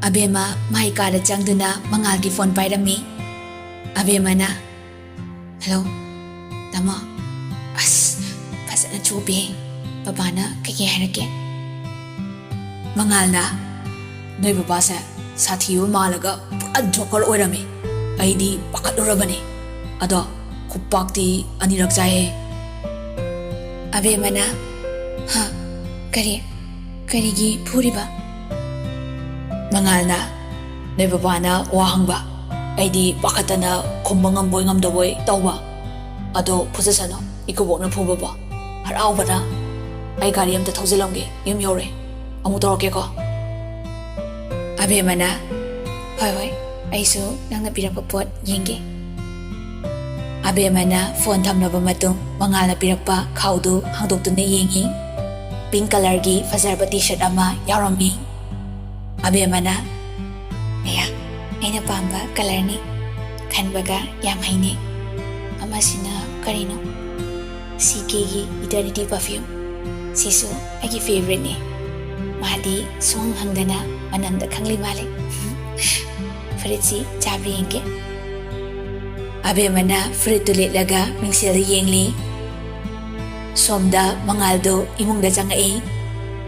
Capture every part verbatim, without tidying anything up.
ꯑꯕꯦꯝꯃ ꯃꯥꯏ ꯀꯥꯗ ꯆꯪꯗꯨꯅ ꯃꯉꯥꯜꯒꯤ ꯐꯣꯟ ꯄꯥꯏꯔꯝꯃꯤ꯫ ꯑꯕꯦꯝꯃꯅ, "ꯍꯜꯂꯣ, ꯇꯥꯃꯣ꯫ ꯑꯁ, ꯐꯖꯅ ꯆꯣꯞꯄꯦ꯫ ꯕꯕꯥꯅ ꯀꯩꯀꯩ ꯍꯥꯏꯔꯛꯀꯦ?" ꯃꯉꯥꯜꯅ, "ꯅꯣꯏ ꯕꯕꯥꯁꯦ ꯁꯥꯊꯤꯕ ꯃꯥꯜꯂꯒ ꯄꯨꯔꯥ ꯖꯣꯀꯔ ꯑꯣꯏꯔꯝꯃꯦ꯫ ꯑꯩꯗꯤ ꯄꯥꯈꯠꯂꯨꯔꯕꯅꯦ꯫ ꯑꯗꯣ ꯈꯨꯄꯥꯛꯇꯤ ꯑꯅꯤꯔꯛ ꯆꯥꯏꯍꯦ꯫" ꯑꯕꯦꯝꯃꯅ, "ꯍꯥ? ꯀꯔꯤ? ꯀꯔꯤꯒꯤ ꯐꯨꯔꯤꯕ?" ꯃꯉꯥꯜꯅ, "ꯅꯣꯏ ꯕꯕꯥꯅ ꯋꯥ ꯍꯪꯕ, ꯑꯩꯗꯤ ꯄꯥꯈꯠꯇꯅ ꯈꯨꯝꯕ ꯉꯝꯕꯣꯏ ꯉꯝꯗꯕꯣꯏ ꯇꯧꯕ꯫ ꯑꯗꯣ ꯐꯨꯖꯁꯅꯨ, ꯏꯀꯨꯕꯣꯛꯅ ꯐꯨꯕꯕꯣ꯫ ꯍꯔꯥꯎꯕꯅ ꯑꯩ ꯒꯥꯔꯤ ꯑꯝꯇ ꯊꯧꯖꯤꯜꯂꯝꯒꯦ, ꯌꯨꯝ ꯌꯧꯔꯦ꯫ ꯑꯃꯨꯛ ꯇꯧꯔꯛꯀꯦꯀꯣ꯫" ꯑꯕꯦꯝꯃꯅ, "ꯍꯣꯏ, ꯍꯣꯏ, ꯑꯩꯁꯨ ꯅꯪꯅ ꯄꯤꯔꯛꯄ ꯄꯣꯠ ꯌꯦꯡꯒꯦ꯫" ꯑꯕꯦꯝꯃꯅ ꯐꯣꯟ ꯊꯝꯂꯕ ꯃꯇꯨꯡ ꯃꯉꯥꯜꯅ ꯄꯤꯔꯛꯄ ꯈꯥꯎꯗꯨ ꯍꯥꯡꯗꯣꯛꯇꯨꯅ ꯌꯦꯡꯉꯤ꯫ ꯄꯤꯡ ꯀꯂꯔꯒꯤ ꯐꯖꯔꯕ ꯇꯤ ꯁꯔꯠ ꯑꯃ ꯌꯥꯎꯔꯝꯃꯤ꯫ ꯑꯕꯦꯝꯃꯅ, "ꯑꯌꯥ, ꯑꯩꯅ ꯄꯥꯝꯕ ꯀꯂꯔꯅꯤ꯫ ꯈꯟꯕꯒ ꯌꯥꯝ ꯍꯩꯅꯦ꯫ ꯑꯃꯁꯤꯅ ꯀꯔꯤꯅꯣ? ꯁꯤ ꯀꯦꯒꯤ ꯏꯇꯔꯅꯤꯇꯤ ꯄꯔꯐ꯭ꯌꯨꯝ꯫ ꯁꯤꯁꯨ ꯑꯩꯒꯤ ꯐꯦꯕꯔꯤꯠꯅꯤ꯫ ꯃꯥꯗꯤ ꯁꯨꯡꯍꯪ ꯍꯪꯗꯅ ꯃꯅꯝꯗ ꯈꯪꯂꯤ ꯃꯥꯜꯂꯦ꯫" ꯐꯨꯔꯤꯠꯁꯤ ꯆꯥꯕ꯭ꯔꯥ ꯌꯦꯡꯒꯦ꯫ ꯑꯕꯦꯝꯃꯅ ꯐꯨꯔꯤꯠꯇꯨ ꯂꯤꯠꯂꯒ ꯃꯤꯡꯁꯦꯜꯗ ꯌꯦꯡꯂꯤ꯫ ꯁꯣꯝꯗ ꯃꯉꯥꯜꯗꯨ ꯏꯃꯨꯡꯗ ꯆꯪꯉꯛꯏ꯫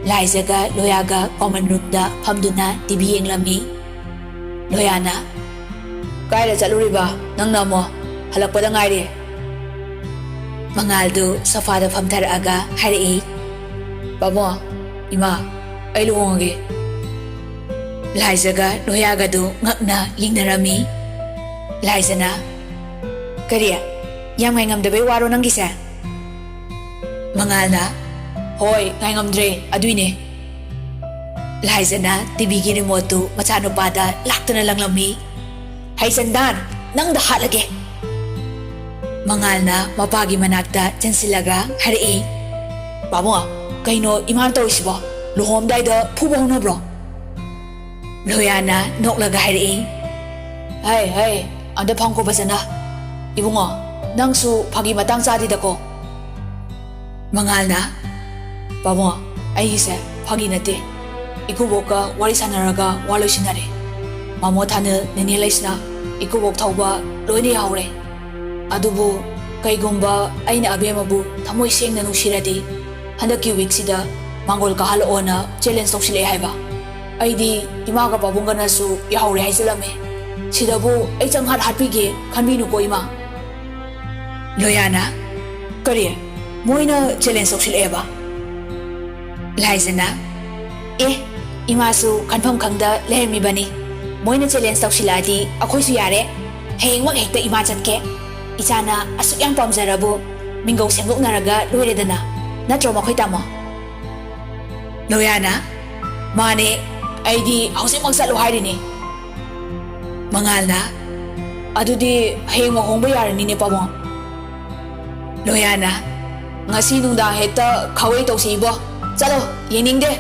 ꯂꯥꯏꯖꯒ ꯂꯣꯌꯥꯒ ꯀꯣꯃꯟ ꯔꯨꯝꯗ ꯐꯝꯗꯨꯅ ꯇꯤ ꯚꯤ ꯌꯦꯡꯂꯝꯃꯤ꯫ ꯂꯣꯌꯥꯅ, "ꯀꯥꯏꯗ ꯆꯠꯂꯨꯔꯤꯕ ꯅꯪꯅ ꯑꯃꯨꯛ? ꯍꯜꯂꯛꯄꯗ ꯉꯥꯏꯔꯤ꯫" ꯃꯉꯥꯜꯗꯨ ꯁꯣꯐꯥꯗ ꯐꯝꯊꯔꯛꯑꯒ ꯍꯥꯏꯔꯛꯏ, "ꯄꯥꯕꯨꯡ, ꯏꯃꯥ, ꯑꯩ ꯂꯨꯍꯣꯡꯉꯒꯦ꯫" ꯂꯥꯏꯖꯒ ꯂꯣꯌꯥꯒꯗꯨ ꯉꯛꯅ ꯌꯦꯡꯅꯔꯝꯃꯤ꯫ ꯂꯥꯏꯖꯅ, "ꯀꯔꯤ? ꯌꯥꯝ ꯉꯥꯏꯉꯝꯗꯕꯩ ꯋꯥꯔꯣ ꯅꯪꯒꯤꯁꯦ?" ꯃꯉꯥꯜꯅ, "ꯍꯣꯏ, ꯉꯥꯏꯉꯝꯗ꯭ꯔꯦ, ꯑꯗꯨꯏꯅꯦ꯫" ꯂꯥꯏꯖꯅ ꯇꯤ ꯚꯤꯒꯤ ꯔꯤꯃꯣꯠꯇꯨ ꯃꯆꯥꯅꯨꯄꯥꯗ ꯂꯥꯛꯇꯨꯅ ꯂꯪꯂꯝꯃꯤ꯫ "ꯍꯩꯆꯟꯗꯥꯟ, ꯅꯪꯗ ꯍꯥꯠꯂꯒꯦ!" ꯃꯉꯥꯜꯅ ꯃꯄꯥꯒꯤ ꯃꯅꯥꯛꯇ ꯆꯦꯟꯁꯤꯜꯂꯒ ꯍꯥꯏꯔꯛꯏ, "ꯄꯥꯕꯨꯡ, ꯀꯩꯅꯣ ꯏꯃꯥꯅ ꯇꯧꯔꯤꯁꯤꯕꯣ? ꯂꯨꯍꯣꯡꯉꯝꯗꯥꯏꯗ ꯐꯨꯕ ꯍꯧꯅꯕ꯭ꯔꯣ?" ꯂꯣꯌꯥꯅ ꯅꯣꯛꯂꯒ ꯍꯥꯏꯔꯛꯏ, "ꯍꯩ, ꯍꯩ, ꯑꯝꯇ ꯐꯝꯈꯣ ꯐꯖꯅ꯫ ꯏꯕꯨꯡꯉꯣ, ꯅꯪꯁꯨ ꯐꯥꯒꯤ ꯃꯇꯥꯡ ꯆꯥꯗꯦꯗꯀꯣ꯫" ꯃꯉꯥꯜꯅ, "ꯄꯥꯕꯨꯡ, ꯑꯩꯒꯤꯁꯦ ꯐꯥꯒꯤ ꯅꯠꯇꯦ꯫ ꯏꯀꯨꯕꯣꯛꯀ ꯋꯥꯔꯤ ꯁꯥꯟꯅꯔꯒ ꯋꯥ ꯂꯣꯏꯁꯤꯟꯅꯔꯦ꯫ ꯃꯥꯃꯣ ꯊꯥꯅꯤꯜ, ꯅꯦꯅꯦ ꯂꯩꯁꯅꯥ, ꯏꯀꯨꯕꯣꯛ ꯊꯧꯕ ꯂꯣꯏꯅ ꯌꯥꯍꯧꯔꯦ꯫ ꯑꯗꯨꯕꯨ ꯀꯩꯒꯨꯝꯕ ꯑꯩꯅ ꯑꯕꯦꯝꯃꯕꯨ ꯊꯃꯣꯏ ꯁꯦꯡꯅ ꯅꯨꯡꯁꯤꯔꯗꯤ, ꯍꯟꯗꯛꯀꯤ ꯋꯤꯛꯁꯤꯗ ꯃꯥꯡꯒꯣꯜ ꯀꯥꯍꯜꯂꯛꯑꯣꯅ ꯆꯦꯂꯦꯟꯖ ꯇꯧꯁꯤꯜꯂꯛꯑꯦ ꯍꯥꯏꯕ꯫ ꯑꯩꯗꯤ ꯏꯃꯥꯒ ꯄꯥꯕꯨꯡꯒꯅꯁꯨ ꯌꯥꯍꯧꯔꯦ ꯍꯥꯏꯖꯤꯜꯂꯝꯃꯦ꯫ ꯁꯤꯗꯕꯨ ꯑꯩ ꯆꯪꯍꯥꯠ ꯍꯥꯠꯄꯤꯒꯦ ꯈꯟꯕꯤꯅꯨꯀꯣ, ꯏꯃꯥ꯫ ꯂꯣꯌꯥꯅ, ꯀꯔꯤ? ꯃꯣꯏꯅ ꯆꯦꯂꯦꯟꯖ ꯇꯧꯁꯤꯜꯂꯛꯑꯦꯕ? ꯂꯥꯏꯖꯅ, ꯑꯦ, ꯏꯃꯥꯁꯨ ꯈꯟꯐꯝ ꯈꯪꯗ ꯂꯩꯔꯝꯃꯤꯕꯅꯤ꯫ ꯃꯣꯏꯅ ꯆꯦꯂꯦꯟꯖ ꯇꯧꯁꯤꯜꯂꯛꯑꯗꯤ ꯑꯩꯈꯣꯏꯁꯨ ꯌꯥꯔꯦ꯫ ꯍꯌꯦꯡꯃꯛ ꯍꯦꯛꯇ ꯏꯃꯥ ꯆꯠꯀꯦ꯫ ꯏꯆꯥꯅ ꯑꯁꯨꯛ ꯌꯥꯝ ꯄꯥꯝꯖꯔꯕꯨ ꯃꯤꯡꯒꯧ ꯁꯦꯝꯗꯣꯛꯅꯔꯒ ꯂꯣꯏꯔꯦꯗꯅ꯫ ꯅꯠꯇ꯭ꯔꯣ ꯃꯈꯣꯏ ꯇꯥꯃꯣ? ꯂꯣꯌꯥꯅ, ꯃꯥꯅꯦ, ꯑꯩꯗꯤ ꯍꯧꯖꯤꯛꯃꯛ ꯆꯠꯂꯣ ꯍꯥꯏꯔꯤꯅꯤ꯫ ꯃꯉꯥꯜꯅ, ꯑꯗꯨꯗꯤ ꯍꯌꯦꯡꯃꯛ ꯍꯣꯡꯕ ꯌꯥꯔꯅꯤꯅꯦ ꯄꯥꯕꯨꯡ꯫ ꯂꯣꯌꯥꯅ, ꯉꯁꯤ ꯅꯨꯡꯗꯥꯡ ꯍꯦꯛꯇ ꯈꯥꯎꯋꯩ ꯇꯧꯁꯤ ꯏꯕꯣ꯫ ꯆꯠꯂꯣ, ꯌꯦꯡꯅꯤꯡꯗꯦ꯫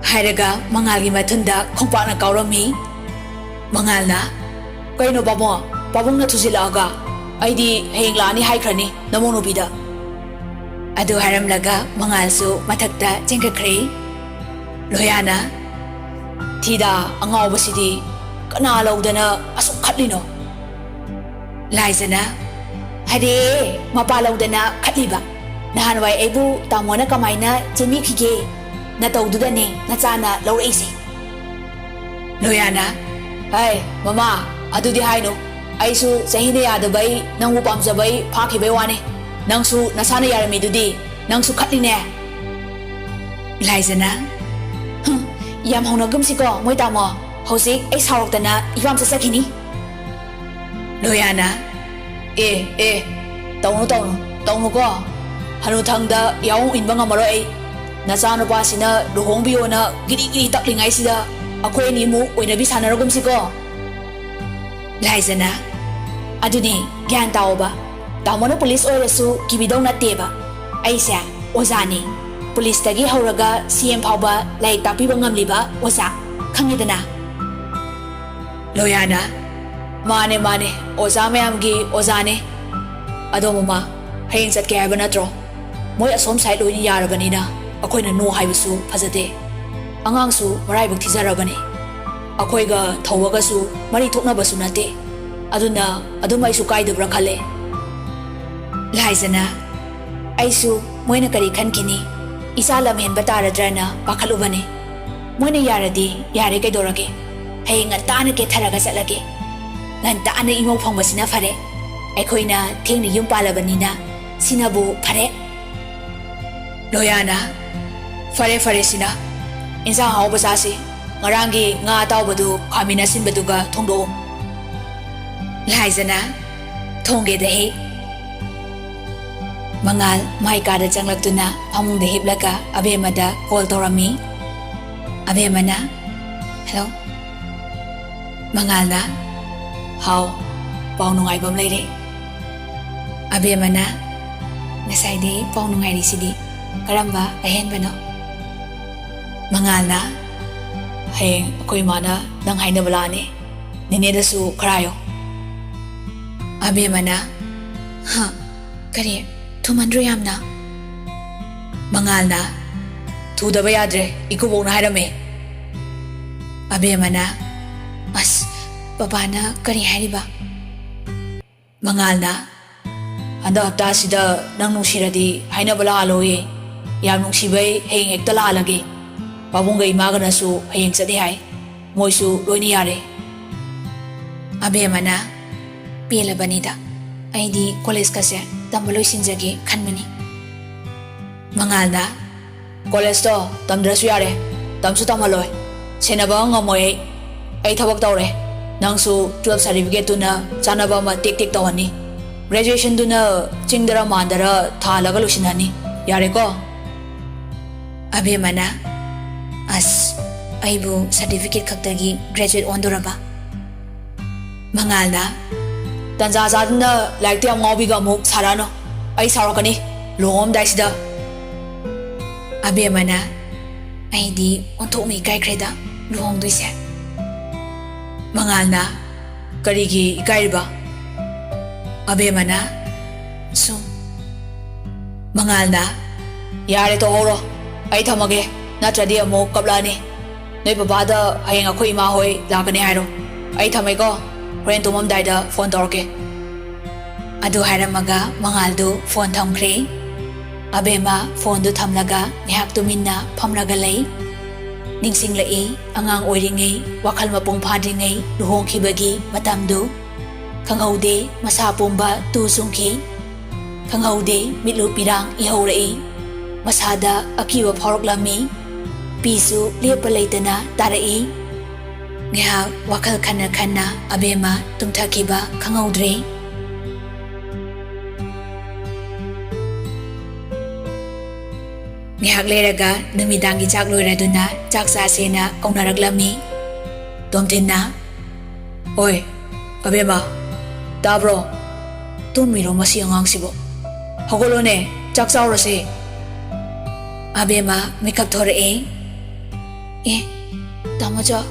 ꯍꯥꯏꯔꯒ ꯃꯉꯥꯜꯒꯤ ꯃꯊꯨꯟꯗ ꯈꯣꯡꯄꯥꯛꯅ ꯀꯥꯎꯔꯝꯃꯤ꯫ ꯃꯉꯥꯜꯅ, ꯀꯩꯅꯣ ꯄꯥꯕꯨꯡ? ꯄꯥꯕꯨꯡꯅ ꯊꯨꯖꯤꯜꯂꯛꯑꯒ? ꯑꯩꯗꯤ ꯍꯌꯦꯡ ꯂꯥꯛꯑꯅꯤ ꯍꯥꯏꯈ꯭ꯔꯅꯤ ꯅꯃꯧ ꯅꯨꯄꯤꯗ꯫ ꯑꯗꯨ ꯍꯥꯏꯔꯝꯂꯒ ꯃꯉꯥꯜꯁꯨ ꯃꯊꯛꯇ ꯆꯦꯟꯈꯠꯈ꯭ꯔꯦ꯫ ꯂꯣꯌꯥꯅ, ꯊꯤꯗꯥ, ꯑꯉꯥꯎꯕꯁꯤꯗꯤ ꯀꯅꯥ ꯂꯧꯗꯅ ꯑꯁꯨꯛ ꯈꯠꯂꯤꯅꯣ? ꯂꯥꯏꯖꯅ, ꯍꯥꯏꯔꯦ, ꯃꯄꯥ ꯂꯧꯗꯅ ꯈꯠꯂꯤꯕ꯫ ꯅꯍꯥꯟꯋꯥꯏ ꯑꯩꯕꯨ ꯇꯥꯃꯣꯅ ꯀꯃꯥꯏꯅ ꯆꯦꯟꯕꯤꯈꯤꯒꯦ? ꯅꯇꯧꯗꯨꯗꯅꯦ ꯅꯆꯥꯅ ꯂꯧꯔꯛꯏꯁꯦ꯫ ꯂꯣꯌꯥꯅ, ꯍꯩ, ꯃꯃꯥ, ꯑꯗꯨꯗꯤ ꯍꯥꯏꯅꯨ꯫ ꯑꯩꯁꯨ ꯆꯍꯤꯅ ꯌꯥꯗꯕꯩ, ꯅꯪꯕꯨ ꯄꯥꯝꯖꯕꯩ ꯐꯥꯈꯤꯕꯩ ꯋꯥꯅꯤ꯫ ꯅꯪꯁꯨ ꯅꯁꯥꯅ ꯌꯥꯔꯝꯃꯤꯗꯨꯗꯤ, ꯅꯪꯁꯨ ꯈꯠꯂꯤꯅꯦ꯫ ꯂꯥꯏꯖꯅ, ꯍꯨꯝ, ꯌꯥꯝ ꯍꯧꯅꯒꯨꯝꯁꯤꯀꯣ, ꯃꯣꯏ ꯇꯥꯃꯣ꯫ ꯍꯧꯖꯤꯛ ꯑꯩ ꯁꯥꯎꯔꯛꯇꯅ ꯏꯄꯥꯝ ꯆꯠꯆꯈꯤꯅꯤ꯫ ꯂꯣꯌꯥꯅ, ꯑꯦ, ꯑꯦ, ꯇꯧꯅꯨ, ꯇꯧꯅꯨ, ꯇꯧꯅꯨꯀꯣ꯫ ꯍꯅꯨꯊꯪꯗ ꯌꯥꯑꯣꯡ ꯏꯟꯕ ꯉꯝꯃꯔꯣꯏ ꯑꯩ꯫ ꯅꯆꯥꯅꯨꯄꯥꯁꯤꯅ ꯂꯨꯍꯣꯡꯕꯤꯌꯣꯅ ꯒꯤꯔꯤ ꯒꯤꯔꯤ ꯇꯛꯂꯤꯉꯩꯁꯤꯗ ꯑꯩꯈꯣꯏ ꯑꯅꯤꯃꯨꯛ ꯑꯣꯏꯅꯕꯤ ꯁꯥꯟꯅꯔꯒꯨꯝꯁꯤꯀꯣ꯫ ꯂꯥꯏꯖꯅ, ꯑꯗꯨꯅꯦ, ꯒ꯭ꯌꯥꯟ ꯇꯥꯑꯣꯕ꯫ ꯇꯥꯃꯣꯅ ꯄꯨꯂꯤꯁ ꯑꯣꯏꯔꯁꯨ ꯀꯤꯕꯤꯗꯧ ꯅꯠꯇꯦꯕ꯫ ꯑꯩꯁꯦ ꯑꯣꯖꯥꯅꯤ꯫ ꯄꯨꯂꯤꯁꯇꯒꯤ ꯍꯧꯔꯒ ꯁꯤ ꯑꯦꯝ ꯐꯥꯎꯕ ꯂꯥꯏꯔꯤꯛ ꯇꯥꯛꯄꯤꯕ ꯉꯝꯂꯤꯕ ꯑꯣꯖꯥ꯫ ꯈꯪꯉꯤꯗꯅ? ꯂꯣꯌꯥꯅ, ꯃꯥꯅꯦ, ꯃꯥꯅꯦ, ꯑꯣꯖꯥ ꯃꯌꯥꯝꯒꯤ ꯑꯣꯖꯥꯅꯦ꯫ ꯑꯗꯣ ꯃꯃꯥ, ꯍꯌꯦꯡ ꯆꯠꯀꯦ ꯍꯥꯏꯕ ꯅꯠꯇ꯭ꯔꯣ? ꯃꯣꯏ ꯑꯁꯣꯝ ꯁꯥꯏꯠ ꯂꯣꯏꯅ ꯌꯥꯔꯕꯅꯤꯅ ꯑꯩꯈꯣꯏꯅ no ꯍꯥꯏꯕꯁꯨ ꯐꯖꯗꯦ꯫ ꯑꯉꯥꯡꯁꯨ ꯃꯔꯥꯏꯕꯛ ꯊꯤꯖꯔꯕꯅꯤ꯫ ꯑꯩꯈꯣꯏꯒ ꯊꯧꯕꯒꯁꯨ ꯃꯔꯤ ꯊꯣꯛꯅꯕꯁꯨ ꯅꯠꯇꯦ꯫ ꯑꯗꯨꯅ ꯑꯗꯨꯝ ꯑꯩꯁꯨ ꯀꯥꯏꯗꯕ꯭ꯔꯥ ꯈꯜꯂꯦ꯫ ꯂꯥꯏꯖꯅ, ꯑꯩꯁꯨ ꯃꯣꯏꯅ ꯀꯔꯤ ꯈꯟꯈꯤꯅꯤ, ꯏꯆꯥ ꯂꯝ ꯍꯦꯟꯕ ꯇꯥꯔꯗ꯭ꯔꯅ ꯄꯥꯈꯠꯂꯨꯕꯅꯤ꯫ ꯃꯣꯏꯅ ꯌꯥꯔꯗꯤ ꯌꯥꯔꯦ, ꯀꯩꯗꯧꯔꯒꯦ? ꯍꯌꯦꯡ ꯉꯟꯇꯥꯅ ꯀꯦꯊꯔꯒ ꯆꯠꯂꯒꯦ꯫ ꯉꯟꯇꯥꯅ ꯏꯃꯧ ꯐꯪꯕꯁꯤꯅ ꯐꯔꯦ꯫ ꯑꯩꯈꯣꯏꯅ ꯊꯦꯡꯅ ꯌꯨꯝ ꯄꯥꯜꯂꯕꯅꯤꯅ ꯁꯤꯅꯕꯨ ꯐꯔꯦ꯫ ꯂꯣꯌꯥꯅ, ꯐꯔꯦ ꯐꯔꯦ ꯁꯤꯅ, ꯏꯟꯁꯥꯡ ꯑꯍꯥꯎꯕ ꯆꯥꯁꯤ꯫ ꯉꯔꯥꯡꯒꯤ ꯉꯥ ꯑꯇꯥꯎꯕꯗꯨ ꯈꯥꯃꯦꯟ ꯑꯁꯤꯟꯕꯗꯨꯒ ꯊꯣꯡꯗꯣꯛꯎ꯫ ꯂꯥꯏꯖꯅ, ꯊꯣꯡꯒꯦꯗ ꯍꯦ꯫ ꯃꯉꯥꯜ ꯃꯥꯏ ꯀꯥꯗ ꯆꯪꯂꯛꯇꯨꯅ ꯐꯃꯨꯡꯗ ꯍꯤꯞꯂꯒ ꯑꯕꯦꯝꯃꯗ ꯀꯣꯜ ꯇꯧꯔꯝꯃꯤ꯫ ꯑꯕꯦꯝꯃꯅ, "ꯍꯜꯂꯣ?" ꯃꯉꯥꯜꯅ, "ꯍꯥꯎ, ꯄꯥꯎ ꯅꯨꯡꯉꯥꯏꯕ ꯑꯃ ꯂꯩꯔꯦ꯫" ꯑꯕꯦꯝꯃꯅ, "ꯉꯁꯥꯏꯗꯤ ꯄꯥꯎ ꯅꯨꯡꯉꯥꯏꯔꯤꯁꯤꯗꯤ, ꯀꯔꯝꯕ ꯑꯍꯦꯟꯕꯅꯣ?" ꯃꯉꯥꯜꯅ, "ꯍꯌꯦꯡ ꯑꯩꯈꯣꯏ ꯏꯃꯥꯅ ꯅꯪ ꯍꯥꯏꯅꯕ ꯂꯥꯛꯑꯅꯤ꯫ ꯅꯦꯅꯦꯗꯁꯨ ꯈꯔ ꯍꯥꯏꯌꯣ꯫" ꯑꯕꯦꯝꯃꯅ, "ꯍꯥ? ꯀꯔꯤ? ꯊꯨꯃꯟꯗ꯭ꯔꯣ ꯌꯥꯝꯅ?" ꯃꯉꯥꯜꯅ, "ꯊꯨꯗꯕ ꯌꯥꯗ꯭ꯔꯦ, ꯏꯀꯨꯕꯣꯛꯅ ꯍꯥꯏꯔꯝꯃꯦ꯫" ꯑꯕꯦꯝꯃꯅ, "ꯑꯁ, ꯕꯕꯥꯅ ꯀꯔꯤ ꯍꯥꯏꯔꯤꯕ?" ꯃꯉꯥꯜꯅ, "ꯍꯟꯗꯛ ꯍꯞꯇꯥꯁꯤꯗ ꯅꯪ ꯅꯨꯡꯁꯤꯔꯗꯤ ꯍꯥꯏꯅꯕ ꯂꯥꯛꯍꯜꯂꯣꯌꯦ꯫ ꯌꯥꯝ ꯅꯨꯡꯁꯤꯕꯩ ꯍꯌꯦꯡ ꯍꯦꯛꯇ ꯂꯥꯛꯍꯜꯂꯒꯦ꯫ ꯄꯥꯕꯨꯡꯒ ꯏꯃꯥꯒꯅꯁꯨ ꯍꯌꯦꯡ ꯆꯠꯅꯤ ꯍꯥꯏ꯫ ꯃꯣꯏꯁꯨ ꯂꯣꯏꯅ ꯌꯥꯔꯦ꯫" ꯑꯕꯦꯝꯃꯅ, "ꯄꯦꯜꯂꯕꯅꯤꯗ, ꯑꯩꯗꯤ ꯀꯣꯂꯦꯖꯀꯁꯦ ꯇꯝꯕ ꯂꯣꯏꯁꯤꯟꯖꯒꯦ ꯈꯟꯕꯅꯤ꯫" ꯃꯉꯥꯜꯅ, "ꯀꯣꯂꯦꯖꯇꯣ ꯇꯝꯗ꯭ꯔꯁꯨ ꯌꯥꯔꯦ, ꯇꯝꯁꯨ ꯇꯝꯍꯜꯂꯣꯏ꯫ ꯁꯦꯟꯅꯕ ꯉꯝꯃꯣꯏ ꯑꯩ꯫ ꯑꯩ ꯊꯕꯛ ꯇꯧꯔꯦ꯫ ꯅꯪꯁꯨ ꯇꯨꯋꯦꯜꯐ ꯁꯥꯔꯇꯤꯐꯤꯀꯦꯠꯇꯨꯅ ꯆꯥꯅꯕ ꯑꯃ ꯇꯦꯛ ꯇꯦꯛ ꯇꯧꯍꯟꯅꯤ꯫ ꯒ꯭ꯔꯦꯖꯨꯑꯦꯁꯟꯗꯨꯅ ꯆꯤꯡꯗꯔ ꯃꯥꯟꯗꯔ ꯊꯥꯍꯜꯂꯒ ꯂꯣꯏꯁꯤꯟꯍꯟꯅꯤ꯫ ꯌꯥꯔꯦꯀꯣ?" ꯑꯕꯦꯝꯃꯅ, "ꯑꯁ, ꯑꯩꯕꯨ ꯁꯥꯔꯇꯤꯐꯤꯀꯦꯠ ꯈꯛꯇꯒꯤ ꯒ꯭ꯔꯦꯖꯨꯑꯦꯠ ꯑꯣꯟꯗꯣꯔꯕ?" ꯃꯉꯥꯜꯅ, "ꯇꯟꯖꯥ ꯆꯥꯗꯅ ꯂꯥꯏꯔꯤꯛꯇ ꯌꯥꯝ ꯉꯥꯎꯕꯤꯒ ꯑꯃꯨꯛ ꯁꯥꯔꯛꯑꯅꯨ꯫ ꯑꯩ ꯁꯥꯎꯔꯛꯀꯅꯤ ꯂꯨꯍꯣꯡꯉꯝꯗꯥꯏꯁꯤꯗ꯫" ꯑꯕꯦꯝꯃꯅ, "ꯑꯩꯗꯤ ꯑꯣꯟꯊꯣꯛꯅ ꯏꯀꯥꯏꯈ꯭ꯔꯦꯗ ꯂꯨꯍꯣꯡꯗꯣꯏꯁꯦ꯫" ꯃꯉꯥꯜꯅ, "ꯀꯔꯤꯒꯤ ꯏꯀꯥꯏꯔꯤꯕ?" ꯑꯕꯦꯝꯃꯅ, "ꯁꯨꯝ꯫" ꯃꯉꯥꯜꯅ, "ꯌꯥꯔꯦ, ꯇꯣꯛꯍꯧꯔꯣ, ꯑꯩ ꯊꯝꯃꯒꯦ꯫ ꯅꯠꯇ꯭ꯔꯗꯤ ꯑꯃꯨꯛ ꯀꯞꯂꯛꯑꯅꯤ꯫ ꯅꯣꯏ ꯕꯕꯥꯗ ꯍꯌꯦꯡ ꯑꯩꯈꯣꯏ ꯏꯃꯥ ꯍꯣꯏ ꯂꯥꯛꯀꯅꯤ ꯍꯥꯏꯔꯣ꯫ ꯑꯩ ꯊꯝꯃꯦꯀꯣ, ꯍꯣꯔꯦꯟ ꯇꯨꯝꯃꯝꯗꯥꯏꯗ ꯐꯣꯟ ꯇꯧꯔꯛꯀꯦ꯫ ꯑꯗꯨ ꯍꯥꯏꯔꯝꯃꯒ ꯃꯉꯥꯜꯗꯨ ꯐꯣꯟ ꯊꯝꯈ꯭ꯔꯦ꯫ ꯑꯕꯦꯝꯃ ꯐꯣꯟꯗꯨ ꯊꯝꯂꯒ ꯉꯥꯏꯍꯥꯛ ꯇꯨꯃꯤꯟꯅ ꯐꯝꯂꯒ ꯂꯩ꯫ ꯅꯤꯡꯁꯤꯡꯂꯛꯏ, ꯑꯉꯥꯡ ꯑꯣꯏꯔꯤꯉꯩ, ꯋꯥꯈꯜ ꯃꯄꯨꯡ ꯐꯥꯗ꯭ꯔꯤꯉꯩ ꯂꯨꯍꯣꯡꯈꯤꯕꯒꯤ ꯃꯇꯝꯗꯨ꯫ ꯈꯪꯍꯧꯗꯦ, ꯃꯁꯥ ꯄꯨꯝꯕ ꯇꯨ ꯆꯨꯡꯈꯤ꯫ ꯈꯪꯍꯧꯗꯦ, ꯃꯤꯠꯂꯨ ꯄꯤꯔꯥꯡ ꯏꯍꯧꯔꯛꯏ꯫ ꯃꯁꯥꯗ ꯑꯀꯤꯕ ꯐꯥꯎꯔꯛꯂꯝꯃꯤ꯫ ꯄꯤꯁꯨ ꯂꯦꯞꯄ ꯂꯩꯇꯅ ꯇꯥꯔꯛꯏ꯫ ꯉꯥꯏꯍꯥꯛ ꯋꯥꯈꯜ ꯈꯟꯅ ꯈꯟꯅ ꯑꯕꯦꯝꯃ ꯇꯨꯝꯊꯈꯤꯕ ꯈꯪꯍꯧꯗ꯭ꯔꯦ꯫ ꯉꯥꯏꯍꯥꯛ ꯂꯩꯔꯒ ꯅꯨꯃꯤꯗꯥꯡꯒꯤ ꯆꯥꯛ ꯂꯣꯏꯔꯗꯨꯅ ꯆꯥꯛ ꯆꯥꯁꯦꯅ ꯀꯧꯅꯔꯛꯂꯝꯃꯤ꯫ ꯇꯣꯝꯊꯤꯟꯅ, "ꯑꯣꯏ, ꯑꯕꯦꯝꯃ, ꯇꯥꯕ꯭ꯔꯣ? ꯇꯨꯝꯃꯤꯔꯣ ꯃꯁꯤ ꯑꯉꯥꯡꯁꯤꯕꯣ? ꯍꯧꯒꯠꯂꯣꯅꯦ, ꯆꯥꯛ ꯆꯥꯎꯔꯁꯦ꯫" ꯑꯕꯦꯝꯃ ꯃꯤꯀꯞ ꯊꯣꯔꯛꯑꯦ꯫ "ꯑꯦ, ꯇꯥꯃꯣꯆꯧ,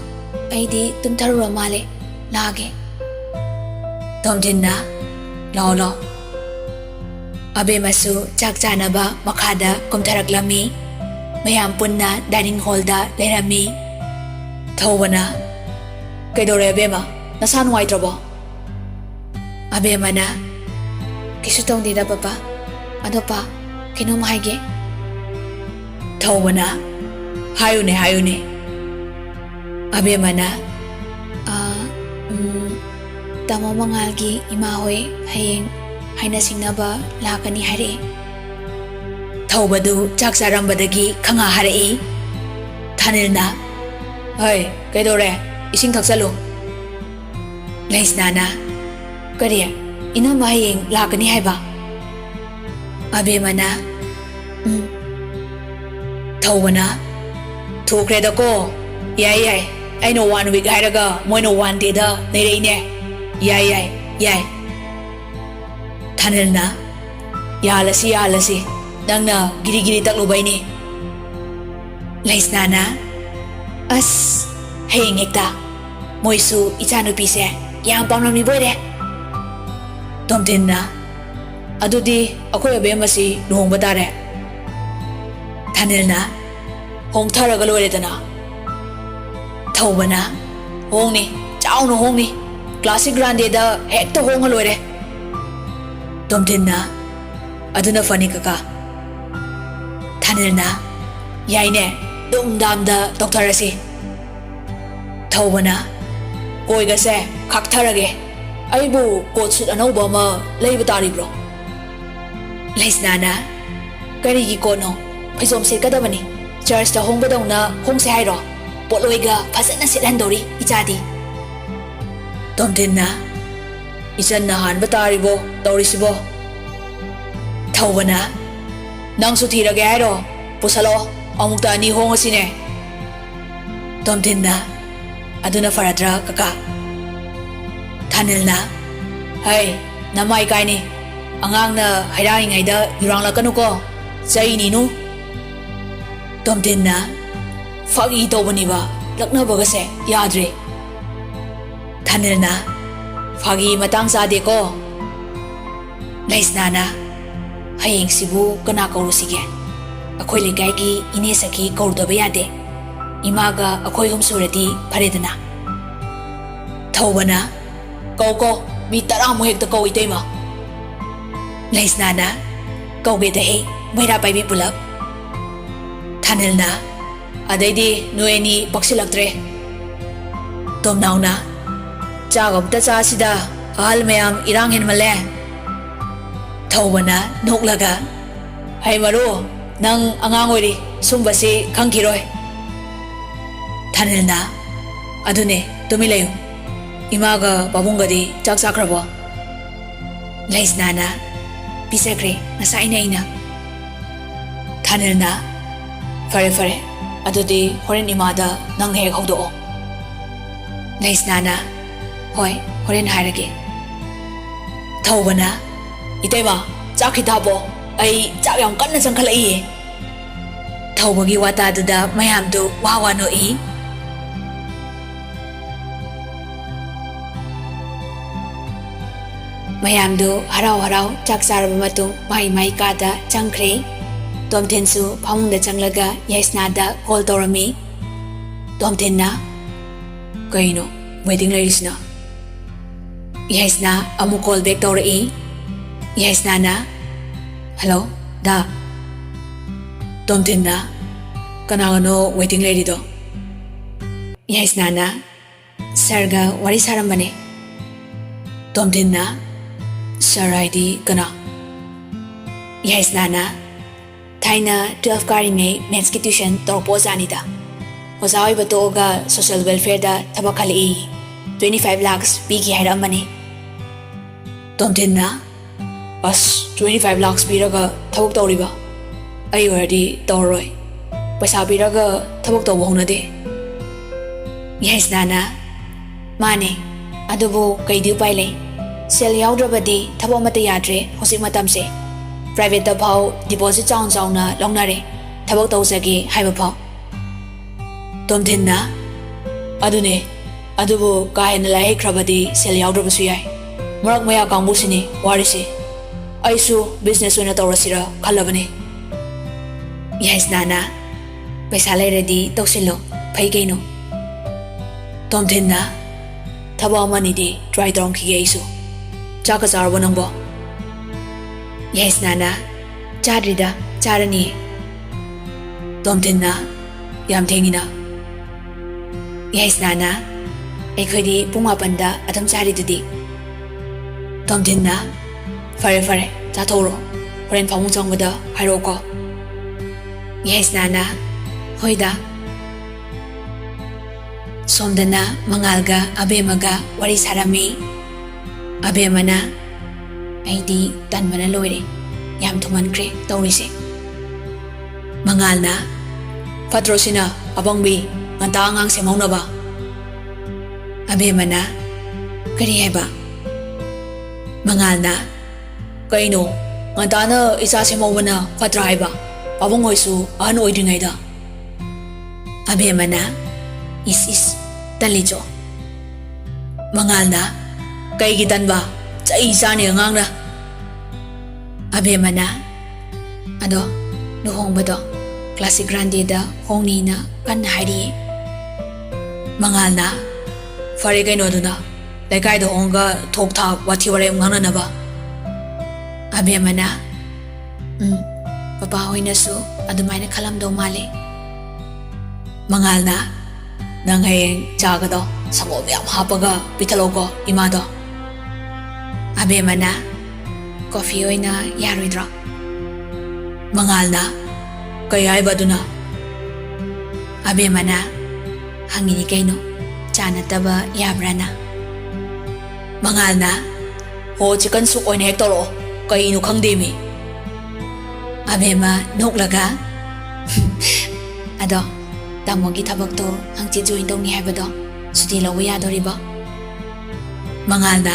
ꯑꯩꯗꯤ ꯇꯨꯝꯊꯔꯨꯔ ꯃꯥꯜꯂꯦ, ꯂꯥꯛꯑꯒꯦ꯫" ꯇꯣꯝꯊꯤꯟꯅ, "ꯂꯥꯛꯑꯣ, ꯂꯥꯛꯑꯣ꯫" ꯑꯕꯦꯝꯃꯁꯨ ꯆꯥꯛ ꯆꯥꯅꯕ ꯃꯈꯥꯗ ꯀꯨꯝꯊꯔꯛꯂꯝꯃꯤ꯫ ꯃꯌꯥꯝ ꯄꯨꯟꯅ dining hallꯗ ꯂꯩꯔꯝꯃꯤ꯫ ꯊꯧꯕꯅ, "ꯀꯩꯗꯧꯔꯦ ꯑꯕꯦꯝꯃ? ꯅꯁꯥ ꯅꯨꯡꯉꯥꯏꯇ꯭ꯔꯕꯣ?" ꯑꯕꯦꯝꯃꯅ, "ꯀꯩꯁꯨ ꯇꯧꯗꯦꯗ ꯄꯄꯥ꯫ ꯑꯗꯣ ꯄꯥ, ꯀꯩꯅꯣꯝ ꯍꯥꯏꯒꯦ꯫" ꯊꯧꯕꯅ, "ꯍꯥꯏꯌꯨꯅꯦ, ꯍꯥꯏꯌꯨꯅꯦ꯫" ꯑꯕꯦꯝꯃꯅ, "ꯑ, ꯎꯝ, ꯇꯥꯃꯣ ꯃꯉꯥꯜꯒꯤ ꯏꯃꯥ ꯍꯣꯏ ꯍꯌꯦꯡ ꯍꯥꯏꯅ ꯁꯤꯡꯅꯕ ꯂꯥꯛꯀꯅꯤ ꯍꯥꯏꯔꯛꯑꯦ꯫" ꯊꯧꯕꯗꯨ ꯆꯥꯛ ꯆꯥꯔꯝꯕꯗꯒꯤ ꯈꯪꯍꯥ ꯍꯥꯔꯛꯏ꯫ ꯊꯥꯅꯤꯜꯅ, "ꯍꯩ, ꯀꯩꯗꯧꯔꯦ? ꯏꯁꯤꯡ ꯊꯛꯆꯜꯂꯨ꯫" ꯂꯩꯁꯅꯥꯅ, "ꯀꯔꯤ? ꯏꯅꯝꯃ ꯍꯌꯦꯡ ꯂꯥꯛꯀꯅꯤ ꯍꯥꯏꯕ?" ꯑꯕꯦꯝꯃꯅ, "ꯎꯝ꯫" ꯊꯧꯕꯅ, "ꯊꯨꯈ꯭ꯔꯦꯗꯀꯣ꯫ ꯌꯥꯏ, ꯌꯥꯏ꯫ ꯑꯩꯅ one week ꯍꯥꯏꯔꯒ ꯃꯣꯏꯅ one dayꯗ ꯅꯩꯔꯛꯏꯅꯦ꯫ ꯌꯥꯏ, ꯌꯥꯏ, ꯌꯥꯏ꯫" ꯊꯥꯅꯤꯜꯅ, "ꯌꯥꯍꯜꯂꯁꯤ, ꯌꯥꯍꯜꯂꯁꯤ꯫ ꯅꯪꯅ ꯒꯤꯔꯤ ꯒꯤꯔꯤ ꯇꯛꯂꯨꯕꯩꯅꯤ꯫" ꯂꯩꯁꯅꯥꯅ, "ꯑꯁ, ꯍꯌꯦꯡ ꯍꯦꯛꯇ꯫ ꯃꯣꯏꯁꯨ ꯏꯆꯥꯅꯨꯄꯤꯁꯦ ꯌꯥꯝ ꯄꯥꯝꯂꯝꯃꯤꯕ ꯑꯣꯏꯔꯦ꯫" ꯇꯣꯝꯊꯤꯟꯅ, "ꯑꯗꯨꯗꯤ ꯑꯩꯈꯣꯏ ꯑꯕꯦꯝꯃꯁꯤ ꯂꯨꯍꯣꯡꯕ ꯇꯥꯔꯦ꯫" ꯊꯥꯅꯤꯜꯅ, ꯍꯣꯡꯊꯔꯒ ꯂꯣꯏꯔꯦꯗꯅ꯫ ꯊꯧꯕꯅ, "ꯍꯣꯡꯅꯤ, ꯆꯥꯎꯅ ꯍꯣꯡꯅꯤ꯫ ꯀ꯭ꯂꯥꯁꯤꯛ ꯒ꯭ꯔꯥꯟꯗꯦꯗ ꯍꯦꯛꯇ ꯍꯣꯡꯉ ꯂꯣꯏꯔꯦ꯫" ꯇꯣꯝꯊꯤꯟꯅ, "ꯑꯗꯨꯅ ꯐꯅꯤ ꯀꯀꯥ꯫" ꯊꯥꯅꯤꯜꯅ, "ꯌꯥꯏꯅꯦ, ꯗꯨꯝꯗꯥꯝꯗ ꯇꯧꯊꯔꯁꯤ꯫" ꯊꯧꯕꯅ, "ꯀꯣꯏꯒꯁꯦ ꯈꯥꯛꯊꯔꯒꯦ꯫ ꯑꯩꯕꯨ ꯀꯣꯠ ꯁꯨꯠ ꯑꯅꯧꯕ ꯑꯃ ꯂꯩꯕ ꯇꯥꯔꯤꯕ꯭ꯔꯣ?" ꯂꯩꯁꯅꯥꯅ, "ꯀꯔꯤꯒꯤ ꯀꯣꯠꯅꯣ? ꯐꯩꯖꯣꯝ ꯁꯦꯠꯀꯗꯕꯅꯤ꯫ ꯆꯔꯆꯇ ꯍꯣꯡꯕꯗꯧꯅ ꯍꯣꯡꯁꯦ ꯍꯥꯏꯔꯣ? ꯄꯣꯠꯂꯣꯏꯒ ꯐꯖꯅ ꯁꯦꯠꯍꯟꯗꯧꯔꯤ ꯏꯆꯥꯗꯤ꯫" ꯇꯣꯝꯊꯤꯟꯅ, "ꯏꯆꯟꯅ ꯍꯥꯟꯕ ꯇꯥꯔꯤꯕꯣ ꯇꯧꯔꯤꯁꯤꯕꯣ?" ꯊꯧꯕꯅ, "ꯅꯪꯁꯨ ꯊꯤꯔꯒꯦ ꯍꯥꯏꯔꯣ? ꯄꯨꯁꯜꯂꯛꯑꯣ, ꯑꯃꯨꯛꯇ ꯑꯅꯤ ꯍꯣꯡꯉꯁꯤꯅꯦ꯫" ꯇꯣꯝꯊꯤꯟꯅ, "ꯑꯗꯨꯅ ꯐꯔꯗ꯭ꯔꯥ ꯀꯀꯥ?" ꯊꯥꯅꯤꯜꯅ, "ꯍꯩ, ꯅꯃꯥꯏ ꯀꯥꯏꯅꯤ꯫ ꯑꯉꯥꯡꯅ ꯍꯩꯔꯥꯡꯉꯤꯉꯩꯗ ꯌꯨꯔꯥꯡꯂꯛꯀꯅꯨꯀꯣ, ꯆꯩꯅꯤꯅꯨ꯫" ꯇꯣꯝꯊꯤꯟꯅ, "ꯐꯥꯒꯤ ꯇꯧꯕꯅꯤꯕ, ꯂꯛꯅꯕꯒꯁꯦ ꯌꯥꯗ꯭ꯔꯦ꯫" ꯊꯥꯅꯤꯜꯅ, "ꯐꯥꯒꯤ ꯃꯇꯥꯡ ꯆꯥꯗꯦꯀꯣ꯫" ꯂꯩꯁꯅꯥꯅ, "ꯍꯌꯦꯡꯁꯤꯕꯨ ꯀꯅꯥ ꯀꯧꯔꯨꯁꯤꯒꯦ? ꯑꯩꯈꯣꯏ ꯂꯩꯀꯥꯏꯒꯤ ꯏꯅꯦ ꯁꯈꯤ ꯀꯧꯔꯨꯗꯕ ꯌꯥꯗꯦ꯫ ꯏꯃꯥꯒ ꯑꯩꯈꯣꯏ ꯑꯍꯨꯝ ꯁꯨꯔꯗꯤ ꯐꯔꯦꯗꯅ꯫" ꯊꯧꯕꯅ, "ꯀꯧ ꯀꯧ, ꯃꯤ ꯇꯔꯥꯃꯨꯛ ꯍꯦꯛꯇ ꯀꯧ ꯏꯇꯩꯃ꯫" ꯂꯩꯁꯅꯥꯅ, "ꯀꯧꯒꯦꯗꯍꯦ, ꯃꯩꯔꯥ ꯄꯥꯏꯕꯤ ꯄꯨꯂꯞ꯫" ꯊꯥꯅꯤꯜꯅ, "ꯑꯗꯩꯗꯤ ꯅꯣꯏ ꯑꯅꯤ ꯄꯛꯁꯤꯜꯂꯛꯇ꯭ꯔꯦ꯫" ꯇꯣꯝꯅꯥꯎꯅ, "ꯆꯥꯛ ꯑꯝꯇ ꯆꯥꯁꯤꯗ, ꯑꯍꯜ ꯃꯌꯥꯝ ꯏꯔꯥꯡ ꯍꯦꯟꯃꯜꯂꯦ꯫" ꯊꯧꯕꯅ ꯅꯣꯛꯂꯒ, "ꯍꯩ ꯃꯔꯨ, ꯅꯪ ꯑꯉꯥꯡ ꯑꯣꯏꯔꯤ, ꯁꯨꯝꯕꯁꯤ ꯈꯪꯈꯤꯔꯣꯏ꯫" ꯊꯥꯅꯤꯜꯅ, "ꯑꯗꯨꯅꯦ, ꯇꯨꯃꯤꯟ ꯂꯩꯌꯨ꯫ ꯏꯃꯥꯒ ꯄꯥꯕꯨꯡꯒꯗꯤ ꯆꯥꯛ ꯆꯥꯈ꯭ꯔꯕꯣ?" ꯂꯩꯁꯅꯥꯅ, "ꯄꯤꯖꯈ꯭ꯔꯦ ꯉꯁꯥꯏꯅ ꯑꯩꯅ꯫" ꯊꯥꯅꯤꯜꯅ, "ꯐꯔꯦ ꯐꯔꯦ, ꯑꯗꯨꯗꯤ ꯍꯣꯔꯦꯟ ꯏꯃꯥꯗ ꯅꯪꯅ ꯍꯦꯛ ꯍꯧꯗꯣꯛꯑꯣ꯫" ꯂꯩꯁꯅꯥꯅ, "ꯍꯣꯏ, ꯍꯣꯔꯦꯟ ꯍꯥꯏꯔꯒꯦ꯫" ꯊꯧꯕꯅ, "ꯏꯇꯩꯃ, ꯆꯥꯛ ꯈꯤꯇ ꯍꯥꯞꯄꯣ, ꯑꯩ ꯆꯥꯛ ꯌꯥꯝ ꯀꯟꯅ ꯆꯪꯈꯠꯂꯛꯏꯌꯦ꯫" ꯊꯧꯕꯒꯤ ꯋꯥꯇꯥꯗꯨꯗ ꯃꯌꯥꯝꯗꯨ ꯋꯥ ꯋꯥ ꯅꯣꯛꯏ꯫ ꯃꯌꯥꯝꯗꯨ ꯍꯔꯥꯎ ꯍꯔꯥꯎ ꯆꯥꯛ ꯆꯥꯔꯕ ꯃꯇꯨꯡ ꯃꯥꯏ ꯃꯥꯏ ꯀꯥꯗ ꯆꯪꯈ꯭ꯔꯦ꯫ ꯇꯣꯝꯊꯤꯟꯁꯨ ꯐꯃꯨꯡꯗ ꯆꯪꯂꯒ ꯌꯥꯏꯁꯅꯥꯗ ꯀꯣꯜ ꯇꯧꯔꯝꯃꯤ꯫ ꯇꯣꯝꯊꯤꯟꯅ, "ꯀꯩꯅꯣ ꯋꯦꯇꯤꯡ ꯂꯩꯔꯤꯁꯤꯅ?" ꯌꯥꯏꯁꯅꯥ ꯑꯃꯨꯛ ꯀꯣꯜ ꯕꯦꯛ ꯇꯧꯔꯛꯏ꯫ ꯌꯥꯏꯁꯅꯥꯅ, "ꯍꯜꯂꯣ, ꯗꯥ?" ꯇꯣꯝꯊꯤꯟꯅ, "ꯀꯅꯥꯒꯅꯣ ꯋꯦꯇꯤꯡ ꯂꯩꯔꯤꯗꯣ?" ꯌꯥꯏꯁꯅꯥꯅ, "ꯁꯥꯔꯒ ꯋꯥꯔꯤ ꯁꯥꯔꯝꯕꯅꯦ꯫" ꯇꯣꯝꯊꯤꯟꯅ, "ꯁꯥꯔ ꯍꯥꯏꯗꯤ ꯀꯅꯥ?" ꯌꯥꯏꯁꯅꯥꯅ, "ꯊꯥꯏꯅ ꯇꯨꯋꯦꯜꯐ ꯀꯥꯔꯤꯉꯩ ꯃꯦꯠꯁꯀꯤ ꯇ꯭ꯌꯨꯁꯟ ꯇꯧꯔꯛꯄ ꯑꯣꯖꯥꯅꯤꯗ꯫ ꯑꯣꯖꯥ ꯑꯣꯏꯕ ꯇꯣꯛꯑꯒ ꯁꯣꯁꯤꯌꯦꯜ ꯋꯦꯜꯐꯤꯌꯔꯗ ꯊꯕꯛ ꯈꯜꯂꯛꯏ꯫ ꯇ꯭ꯋꯦꯟꯇꯤ ꯐꯥꯏꯚ ꯂꯥꯛꯁ ꯄꯤꯈꯤ ꯍꯥꯏꯔꯛꯑꯝꯕꯅꯤ꯫" ꯇꯣꯝꯊꯤꯟꯅ, "ꯑꯁ, ꯇ꯭ꯋꯦꯟꯇꯤ ꯐꯥꯏꯚ ꯂꯥꯛꯁ ꯄꯤꯔꯒ ꯊꯕꯛ ꯇꯧꯔꯤꯕ? ꯑꯩ ꯑꯣꯏꯔꯗꯤ ꯇꯧꯔꯔꯣꯏ꯫ ꯄꯩꯁꯥ ꯄꯤꯔꯒ ꯊꯕꯛ ꯇꯧꯕ ꯍꯧꯅꯗꯦ꯫" ꯌꯥꯏꯁꯅꯥꯅ, "ꯃꯥꯅꯦ, ꯑꯗꯨꯕꯨ ꯀꯩꯗꯤ ꯎꯄꯥꯏ ꯂꯩ? ꯁꯦꯜ ꯌꯥꯎꯗ꯭ꯔꯕꯗꯤ ꯊꯕꯛ ꯑꯃꯠꯇ ꯌꯥꯗ꯭ꯔꯦ ꯍꯧꯖꯤꯛ ꯃꯇꯝꯁꯦ꯫ ꯄ꯭ꯔꯥꯏꯚꯦꯠꯇ ꯐꯥꯎ ꯗꯤꯄꯣꯖꯤꯠ ꯆꯥꯎꯅ ꯆꯥꯎꯅ ꯂꯧꯅꯔꯦ, ꯊꯕꯛ ꯇꯧꯖꯒꯦ ꯍꯥꯏꯕ ꯐꯥꯎ꯫" ꯇꯣꯝꯊꯤꯟꯅ, "ꯑꯗꯨꯅꯦ, ꯑꯗꯨꯕꯨ ꯀꯥ ꯍꯦꯟꯅ ꯂꯥꯏ ꯍꯩꯈ꯭ꯔꯕꯗꯤ ꯁꯦꯜ ꯌꯥꯎꯗ꯭ꯔꯕꯁꯨ ꯌꯥꯏ꯫ ꯃꯔꯛ ꯃꯌꯥ ꯀꯥꯡꯕꯨꯁꯤꯅꯤ ꯋꯥꯔꯤꯁꯤ꯫ ꯑꯩꯁꯨ ꯕꯤꯖꯤꯅꯦꯁ ꯑꯣꯏꯅ ꯇꯧꯔꯁꯤꯔ ꯈꯜꯂꯕꯅꯦ꯫" ꯌꯥꯏꯁꯅꯥꯅ, "ꯄꯩꯁꯥ ꯂꯩꯔꯗꯤ ꯇꯧꯁꯤꯜꯂꯣ, ꯐꯩ ꯀꯩꯅꯣ꯫" ꯇꯣꯝꯊꯤꯟꯅ, "ꯊꯕꯛ ꯑꯃꯅꯤꯗꯤ ꯇ꯭ꯔꯥꯏ ꯇꯧꯔꯝꯈꯤꯒꯦ ꯑꯩꯁꯨ꯫ ꯆꯥꯛꯀ ꯆꯥꯔꯕꯣ ꯅꯪꯕꯣ?" ꯌꯥꯏꯁꯅꯥꯅ, "ꯆꯥꯗ꯭ꯔꯤꯗ, ꯆꯥꯔꯅꯤ꯫" ꯇꯣꯝꯊꯤꯟꯅ, "ꯌꯥꯝ ꯊꯦꯡꯉꯤꯅ꯫" ꯌꯥꯏꯁꯅꯥꯅ, "ꯑꯩꯈꯣꯏꯗꯤ ꯄꯨꯡ ꯃꯥꯄꯟꯗ ꯑꯗꯨꯝ ꯆꯥꯔꯤꯗꯨꯗꯤ꯫" ꯇꯣꯝꯊꯤꯟꯅ, "ꯐꯔꯦ ꯐꯔꯦ, ꯆꯥꯊꯣꯛꯎꯔꯣ, ꯍꯣꯔꯦꯟ ꯐꯃꯨꯡ ꯆꯪꯕꯗ ꯍꯥꯏꯔꯛꯑꯣꯀꯣ꯫" ꯌꯥꯏꯁꯅꯥꯅ, "ꯍꯣꯏꯗ꯫" ꯁꯣꯝꯗꯅ ꯃꯉꯥꯜꯒ ꯑꯕꯦꯝꯃꯒ ꯋꯥꯔꯤ ꯁꯥꯔꯝꯃꯤ꯫ ꯑꯕꯦꯝꯃꯅ, "ꯑꯩꯗꯤ ꯇꯟꯕꯅ ꯂꯣꯏꯔꯦ, ꯌꯥꯝ ꯊꯨꯃꯟꯈ꯭ꯔꯦ ꯇꯧꯔꯤꯁꯦ꯫" ꯃꯉꯥꯜꯅ, "ꯐꯠꯇ꯭ꯔꯣ ꯁꯤꯅ, ꯑꯄꯪꯕꯤ, ꯉꯟꯇꯥ ꯑꯉꯥꯡ ꯁꯦꯝꯍꯧꯅꯕ?" ꯑꯕꯦꯝꯃꯅ, "ꯀꯔꯤ ꯍꯥꯏꯕ?" ꯃꯉꯥꯜꯅ, "ꯀꯩꯅꯣ, ꯉꯟꯇꯥꯅ ꯏꯆꯥ ꯁꯦꯝꯍꯧꯕꯅ ꯐꯠꯇ꯭ꯔꯥ ꯍꯥꯏꯕ, ꯄꯥꯕꯨꯡ ꯍꯣꯏꯁꯨ ꯑꯍꯟ ꯑꯣꯏꯗ꯭ꯔꯤꯉꯩꯗ?" ꯑꯕꯦꯝꯃꯅ, "ꯏꯁ ꯏꯁ, ꯇꯜꯂꯤꯆꯣ꯫" ꯃꯉꯥꯜꯅ, "ꯀꯩꯒꯤ ꯇꯟꯕ? ꯆꯩ ꯆꯥꯅꯤ ꯑꯉꯥꯡꯅ꯫" ꯑꯕꯦꯝꯃꯅ, "ꯑꯗꯣ ꯂꯨꯍꯣꯡꯕꯗꯣ ꯀ꯭ꯂꯥꯁꯤꯛ ꯒ꯭ꯔꯥꯟꯗꯦꯗ ꯍꯣꯡꯅꯤꯅ ꯀꯟꯅ ꯍꯥꯏꯔꯤꯌꯦ꯫ ꯃꯉꯥꯜꯅ, "ꯐꯔꯦ ꯀꯩꯅꯣ ꯑꯗꯨꯅ, ꯂꯩꯀꯥꯏꯗ ꯍꯣꯡꯉꯒ ꯊꯣꯛ ꯊꯥꯛ ꯋꯥꯊꯤ ꯋꯥꯔꯦꯝ ꯉꯥꯡꯅꯅꯕ?" ꯑꯕꯦꯝꯃꯅ, "ꯎꯝ, ꯄꯄꯥ ꯍꯣꯏꯅꯁꯨ ꯑꯗꯨꯃꯥꯏꯅ ꯈꯜꯂꯝꯗꯧ ꯃꯥꯜꯂꯦ꯫" ꯃꯉꯥꯜꯅ, "ꯅꯪ ꯍꯌꯦꯡ ꯆꯥꯒꯗꯣ ꯁꯪꯒꯣꯝ ꯌꯥꯝ ꯍꯥꯞꯄꯒ ꯄꯤꯊꯛꯂꯛꯎꯀꯣ ꯏꯃꯥꯗꯣ꯫" ꯑꯕꯦꯝꯃꯅ, "ꯀꯣꯐꯤ ꯑꯣꯏꯅ ꯌꯥꯔꯣꯏꯗ꯭ꯔꯣ?" ꯃꯉꯥꯜꯅ, "ꯀꯩ ꯍꯥꯏꯕ ꯑꯗꯨꯅ?" ꯑꯕꯦꯝꯃꯅ, "ꯍꯪꯉꯤꯅꯤ ꯀꯩꯅꯣ, ꯆꯥ ꯅꯠꯇꯕ ꯌꯥꯕ꯭ꯔꯥꯅ?" ꯃꯉꯥꯜꯅ, "ꯍꯣ, ꯆꯤꯛꯀꯟ ꯁꯨꯞ ꯑꯣꯏꯅ ꯍꯦꯛ ꯇꯧꯔꯛꯑꯣ, ꯀꯩꯅꯣ ꯈꯪꯗꯦꯃꯤ꯫" ꯑꯕꯦꯝꯃ ꯅꯣꯛꯂꯒ, "ꯑꯗꯣ ꯇꯥꯃꯣꯒꯤ ꯊꯕꯛꯇꯣ ꯍꯪꯆꯤꯠ ꯖꯣꯏꯟ ꯇꯧꯅꯤ ꯍꯥꯏꯕꯗꯣ ꯁꯨꯇꯤ ꯂꯧꯕ ꯌꯥꯗꯣꯔꯤꯕꯣ?" ꯃꯉꯥꯜꯅ,